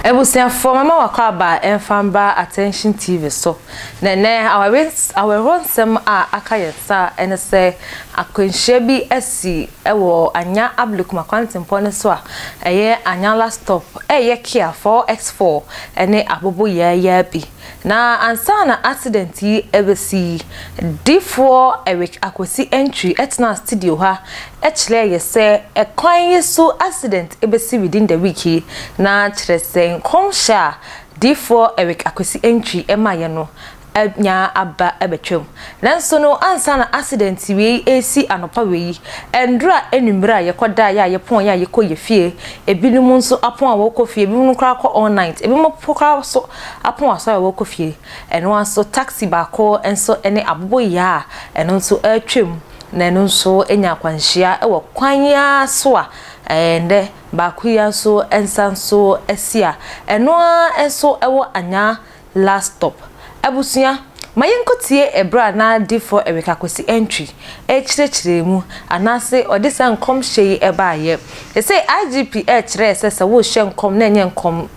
Abusuafoɔ mɛma wakɔ aba ɛmfa mbra Attention TV so. Na ɛnɛ awerɛhoɔ nsɛm a aka yɛn nsa ɛne sɛ akwanhyia bi asi ɛwɔ Anya Ablekuma kwantempɔn no so a ɛyɛ Anya last stop ɛyɛ Kia 4X4 ɛne abobo yaayaa bi. Na ansa na accident yi rebesi yi, Difoɔ Eric Akwasi Antwi tenaa studio ha kyerɛɛ yɛ sɛ kwan yi so accident bɛsi within the week yi, na kyerɛ sɛ nkɔmhyɛ a Difoɔ Eric Akwasi Antwi ma yɛ no anya aba abɛtwam. Nanso no ansa na accident wei resi anɔpa wei yi, ɛndora anwumerɛ a yɛkɔdaeɛ a yɛpɔn a yɛkɔ yɛ fie, ebinom nso apɔn a wɔkɔ fie, ebinom koraa kɔ all night, ebinom koraa nso apɔn asɔre a wɔkɔ fie. Ɛno ara nso taxi baako nso ne aboboyaa a ɛno nso retwam na ɛno nso anya akwanhyia wɔ kwan yi ara so a ɛnnɛ baako yi ara nso nsa nso asi a ɛno ara nso wɔ Anyaa Last stop. Abusua, ma yɛnkɔtie ɛberɛ a na Difoɔ Eric Akwasi Antwi rekyerɛkyerɛ mu anaase ɔde saa nkɔmhyɛ yi baeɛ. Seesei IGP rekyerɛ sɛ sɛ worehyɛ nkɔm na ɛnyɛ nkɔm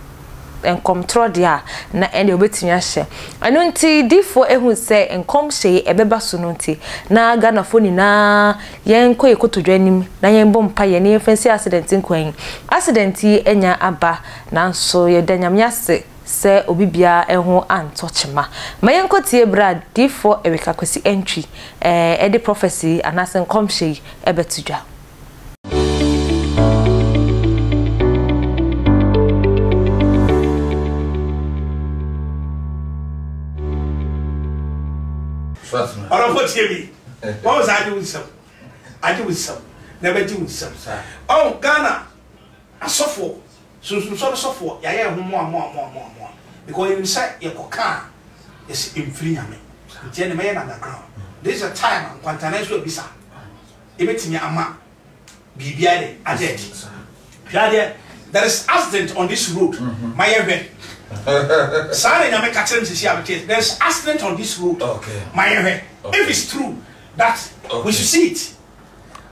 nkɔmtorɔ deɛ a, na ɛnneɛ wobɛtumi ahyɛ. Ɛno nti Difoɔ ahu sɛ nkɔmhyɛ yi ɛbɛba so no nti, na Ghanafoɔ nyinaa yɛnkɔ yɛn kotodwe anim na yɛnbɔ mpaeɛ na yɛmfa nsi accident nkwan yi. Accident yi anya aba nanso yɛda Nyame ase sɛ obi biara ho antɔ kyema. Ma yɛnkɔtie berɛ a Diyifoɔ Eric Akwasi Antwi de prophecy yi anaasɛ nkɔmhyɛ yi bɛto dwa. Ɔdɔfo tie mi. Wɔn sɛ agye wo nsam. Agye wo nsam. Na ɛbɛgye wo nsam. Ɔn Ghana asɔfoɔ Sunsum sɔre sɔfoɔ yɛayɛ yɛn ho moa moa moa moa moa because yɛnim sɛ yɛkɔ ka a yɛse ɛmfiri Nyame nti ɛne mɛyɛ no underground this is a time a nkwantanan nso abisa yɛbɛtumi ama biribi ayɛ dɛ ada adi hwɛ adeɛ there is accident on this road ma yɛhwɛ saa na Nyame ka kyerɛ me sisi a mete there is accident on this road ma yɛhwɛ if it's true that we should see it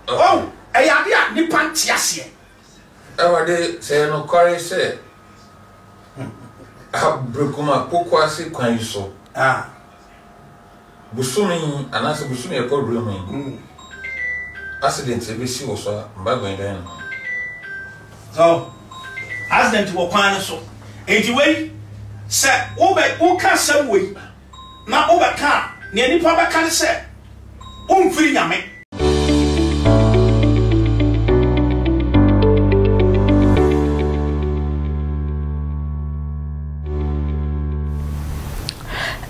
oh ɛyɛ adeɛ a nipa nte aseɛ. Awurade, sɛ ɛyɛ nokware sɛ Abrikuma Pokuase kwan yi so bosome yi anaasɛ bosome a ɛkɔ wura mu yi, accident ebesi wɔ so a, mba guan dan no. So, accident wɔ kwan no so. Enti wei, sɛ wobɛ woka asɛm wei na wobɛka a, nea nipa bɛka ne sɛ womfiri Nyame.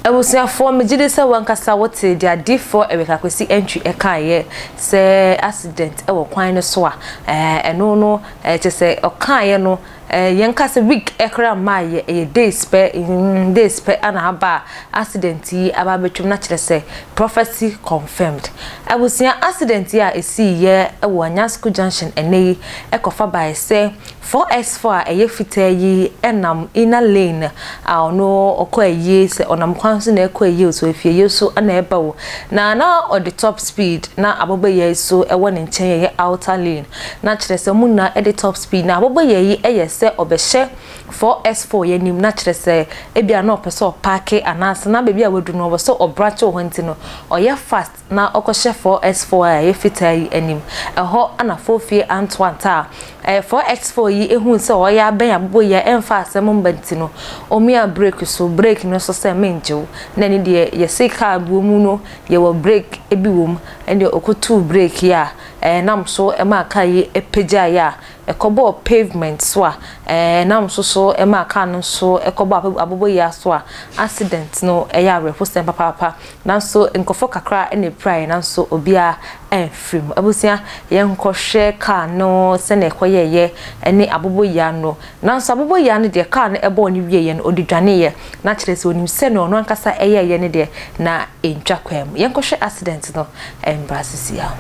Abusuafoɔ, megye di sɛ w'ankasa wotee deɛ adiyifoɔ Eric Akwasi Antwi kaeɛ sɛ accident wɔ kwan no so a, ɛno no kyerɛ sɛ ɔkaeɛ no Yɛn ka sɛ week koraa mmaa yɛ, ɛyɛ days pɛ, mm, days pɛ ana aba a accident yi aba abɛtwam na kyerɛ sɛ prophecy confirmed. Abusua accident yi a esii yɛ wɔ Anyasco Junction ɛnɛ yi ɛkɔfa bae sɛ 4x4 a ɛyɛ fitaa yi ɛnam inner lane a ɔno ɔkɔ ayie sɛ ɔnam kwan so na ɛkɔ ayie o sɛ ɔfi ayie so na ɛba o na na ɔde top speed na abɔbɛyɛ yi so ɛwɔ ne nkyɛn ɛyɛ outer lane Na kyerɛ sɛ ɔmo nyinaa de top speed. Na abɔbɔyɛ yi yɛ sɛ ɔbɛhyɛ 4x4 yi anim na kyerɛ sɛ ebia na ɔpɛ sɛ ɔpaake anaasɛ na baabi a wadu no ɔwɔ sɛ ɔbrakye wɔ hɔ nti no ɔyɛ fast na ɔkɔhyɛ 4x4 a ɛyɛ fitaa yi anim. Ɛhɔ na Fofie Antoine a ɛyɛ 4x4 yi huu sɛ ɔyɛ abɛn abɔbɔyi a ɛmfa asɛm mma nti no ɔmiaa brake so, brake no so sɛ mengye wo na ɛno deɛ yɛse kaa bi wɔ mu no yɛwɔ brake bi wɔ mu ɛndeɛ ɔkɔtuu brake yi a Ɛnam so maa kaa yi pagyaeɛ a ɛkɔbɔɔ pavement so a ɛnam so so maa kaa no nso kɔbɔɔ aboboyaa so a accident no yɛ awerɛhosɛm papaapa. Nanso nkurɔfoɔ kakra na ɛpiraeɛ nanso obiara amfiri mu. Abusua yɛnkɔhwɛ kaa no sɛdeɛ ɛkɔyɛeɛ ne aboboyaa no. Nanso aboboyaa no deɛ kaa no bɔɔ no wieeɛ no ɔde dwaneeɛ. Na kyerɛ sɛ ɔnim sɛdeɛ ɔno ankasa yɛeɛ no deɛ na ɛntwa kwan mu. Yɛnkɔhwɛ accident no mbra sisia.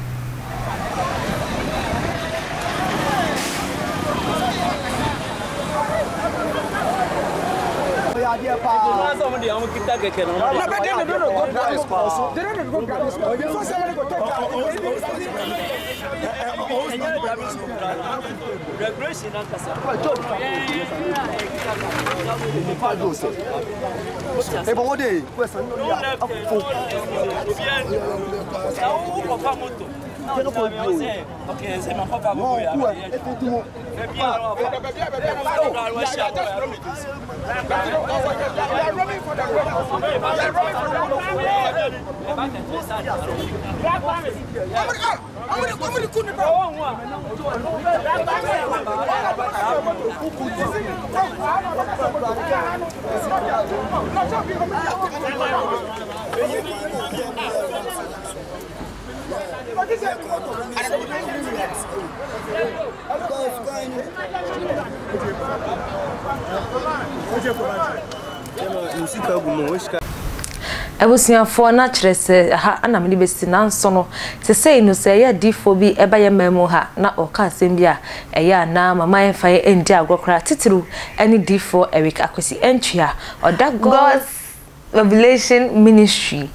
Abusuafoɔ na kyerɛ sɛ ha na mede bɛsi nanso no sesei no sɛ ɛyɛ adiifoɔ bi ɛba yɛn man mu ha na ɔka asɛm bi a ɛyɛ a na mama yɛmfa yɛn ndi agorɔ koraa titiriw ɛne diifoɔ Eric Akwasi Antwi a ɔda God's Revelation Ministry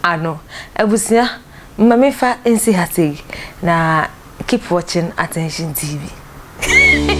ano. Abusua ma memfa nsi ha sei na keep watching Attention TV.